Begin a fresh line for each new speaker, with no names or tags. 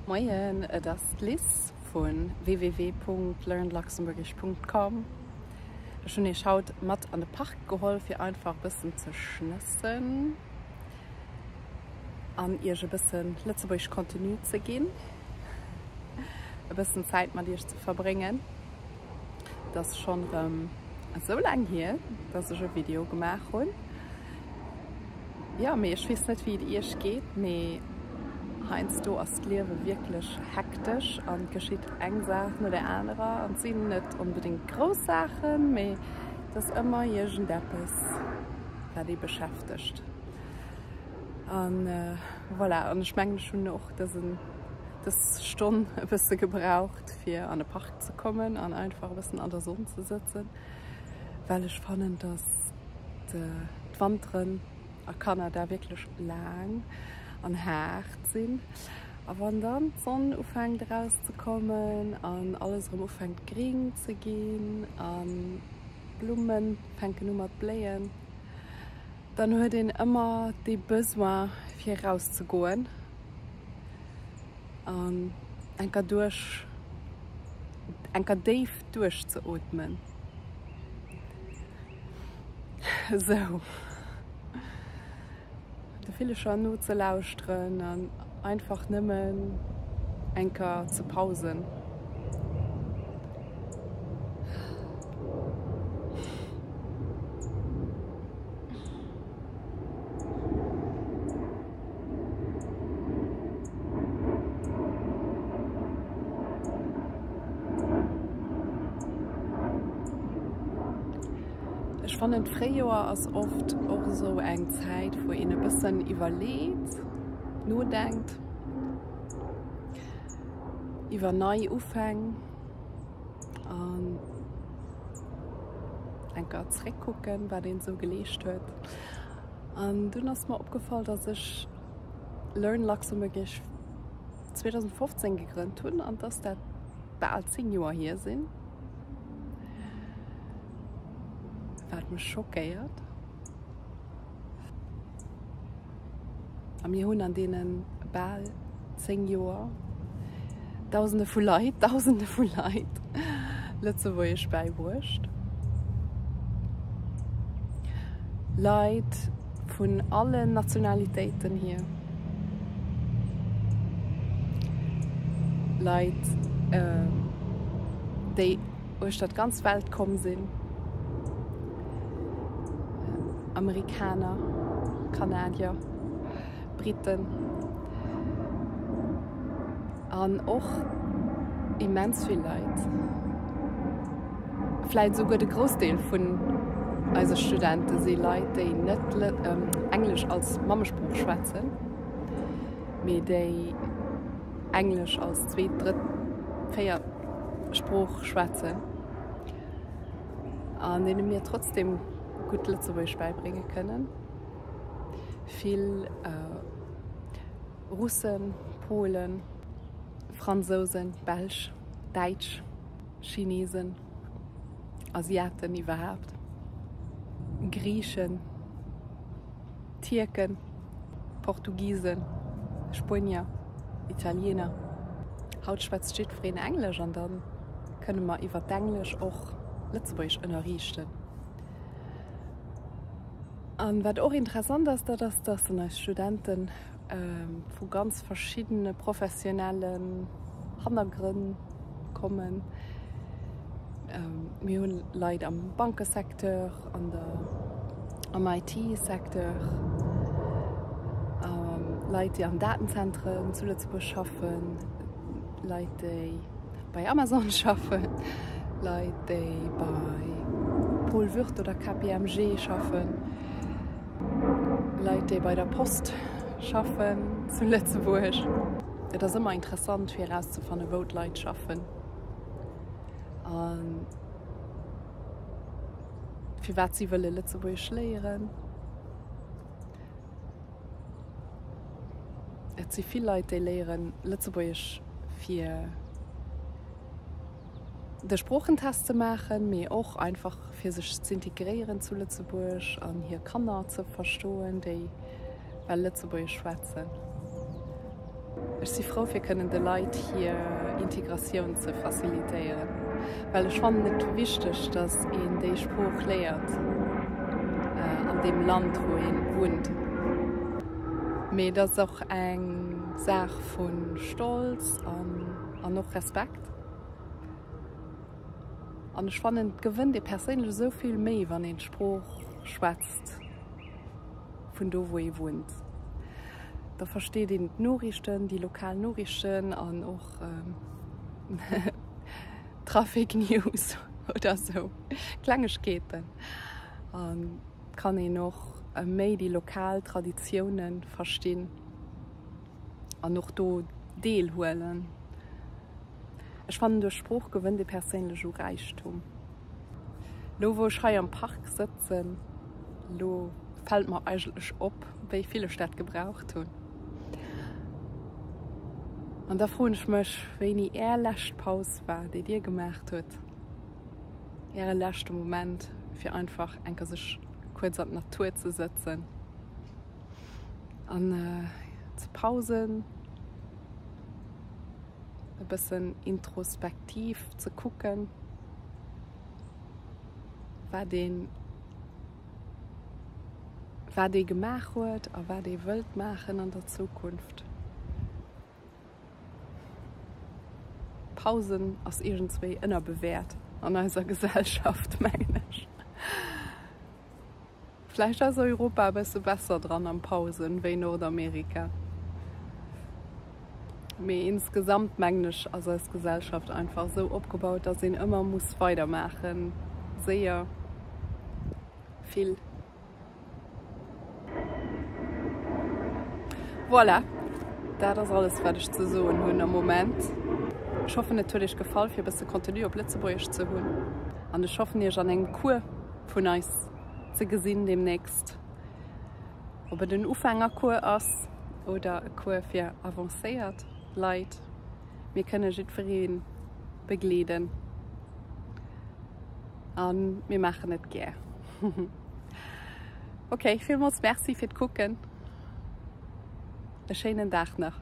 Moien, et ass d'Liz vu www.learnluxembourgish.com. Ech hunn iech haut mat an de Park geholl fir einfach e bëssen ze schnëssen an iech e bëssen lëtzebuergesch Contenu ze ginn, e bëssen Zäit mat iech ze verbréngen. Et ass schonn erëm esou laang hier, dass ech e Video gemaach hunn. Jo, mee ech weess net wéi et iech geet, mee heiansdo ass d'Liewe wierklech hektesch an et geschitt eng Saach no der anerer an et sinn net onbedéngt grouss Saachen, mee et ass ëmmer iergendeppes wat ee beschäftegt. An voilà, an ech mengen ech hunn och dësen, dës Stonn e bësse gebraucht fir an e Park ze kommen an einfach e bëssen an der Sonn ze sëtzen, well ech fannen dass d'Wanteren a Kanada wierklech laang an haart sinn. A wann dann d'Sonn ufänkt erauszekommen an alles erëm ufänkt gring ze ginn an d'Blumme fänken u mat bléien, dann huet een ëmmer dee Besoin fir erauszegoen an enker duerch, enker déif duerchzeootmen. Esou de Villecher nozelauschteren an einfach nëmmen enker ze pausen. Ech fannen d'Fréijoer ass oft och esou eng Zäit wou een e bëssen iwwerleet, nodenkt iwwer nei Ufäng an enker zréckkucken wat een esou geleescht huet. An dunn ass mer opgefall dass ech Learn Luxembourgish 2015 gegrënnt hunn an dass dat bal 10 Joer hier sinn. Wat mech schockéiert. A mir hunn an deene bal 10 Joer Dausende vu Leit, Dausende vu Leit Lëtzebuergesch bäibruecht. Leit vun allen Nationalitéiten hier. Leit, déi uechter d'ganz Welt komm sinn, Amerikaner, Kanadier, Briten an och immens vill Leit, vläit esouguer de Groussdeel vun eise Studente si Leit, déi net Englesch als Mammesprooch schwätzen, mee déi Englesch als zweet, drëtt, véiert Sprooch schwätzen an deene mir trotzdem gutt Lëtzebuergesch bäibrénge kënnen. Vill Russen, Polen, Fransousen, Belsch, Däitsch, Chinesen, Asiaten iwwerhaapt, Griichen, Tierken, Portugisen, Spuenier, Italiener. Haut schwätzt jiddwereen Englesch an da kënne mer iwwer d'Englesch och Lëtzebuergesch ënnerriichten. An wat och interessant ass, dat ass, dass eis Studenten vu ganz verschiddene professionellen Hannergrënn kommen. Mir hunn Leit am Bankesecteur, an der, am IT-Secteur, Leit, déi an Datenzentren zu Lëtzebuerg schaffen, Leit, déi bei Amazon schaffen, Leit, déi bei Paul Würth oder KPMG schaffen, Leit, déi bei der Post schaffen zu Lëtzebuerg. Et ass ëmmer interessant fir erauszefannen, wou d'Leit schaffen a firwat si wëlle Lëtzebuergesch léieren. Et si vill Leit, déi léieren Lëtzebuergesch fir de Sproochentest ze maachen, mee och einfach fir sech z'integréieren zu Lëtzebuerg an hir Kanner ze verstoen, déi well Lëtzebuergesch schwätzen. Ech si frou fir kënnen de Leit hir Integratioun ze facilitéieren, well ech fannen et wichteg, datt een déi Sprooch léiert an deem Land wou ee wunnt. Mee et ass och eng Saach vu Stolz an och Respekt. An ech fannen et gewënnt ee perséinlech esou vill méi wann een d'Sprooch schwätzt. Vun do wou ee wunnt. Da versteet een d'Noriichten, déi lokal Noriichten an och Traffic News oder sou Klengegkeeten. An kann een och méi déi lokal Traditioune verstinn an och do deelhuelen. Ech fannen duerch Sprooch gewënnt ee perséinlech u Räichtum. Lo wou ech hei am Park sëtzen, lo fält mer eigentlech op, wéi vill ech dat gebraucht hunn. An da froen ech mech, wéini Är lescht Paus war, déi Dir gemaacht hutt, Äre leschte Moment, fir einfach enker sech kuerz an d'Natur ze sëtzen an ze pausen. E bëssen introspektiv ze kucken, wat een, wat ee gemaach huet a wat ee wëllt maachen an der Zukunft. Pausen ass iergendswéi ënnerbewäert an eiser Gesellschaft, mengen ech. Vläicht ass Europa e bësse besser dran am Pausen wéi Nordamerika. Mee insgesamt mengen ech ass eis Gesellschaft einfach esou opgebaut, dass een ëmmer muss weidermaachen, séier, vill. Voilà, dat ass alles wat ech ze soen hunn am Moment. Ech hoffen et huet iech gefall fir e bësse Contenu op Lëtzebuergesch ze hunn an ech hoffen iech an engem Cours vun eis ze gesinn demnächst. Ob et en Ufängercours ass oder e Cours fir avancéiert Leit, mir kënne jiddweree begleeden a mir maachen et gär. Ok, villmools Merci fir d'Kucken, e schéinen Dag nach.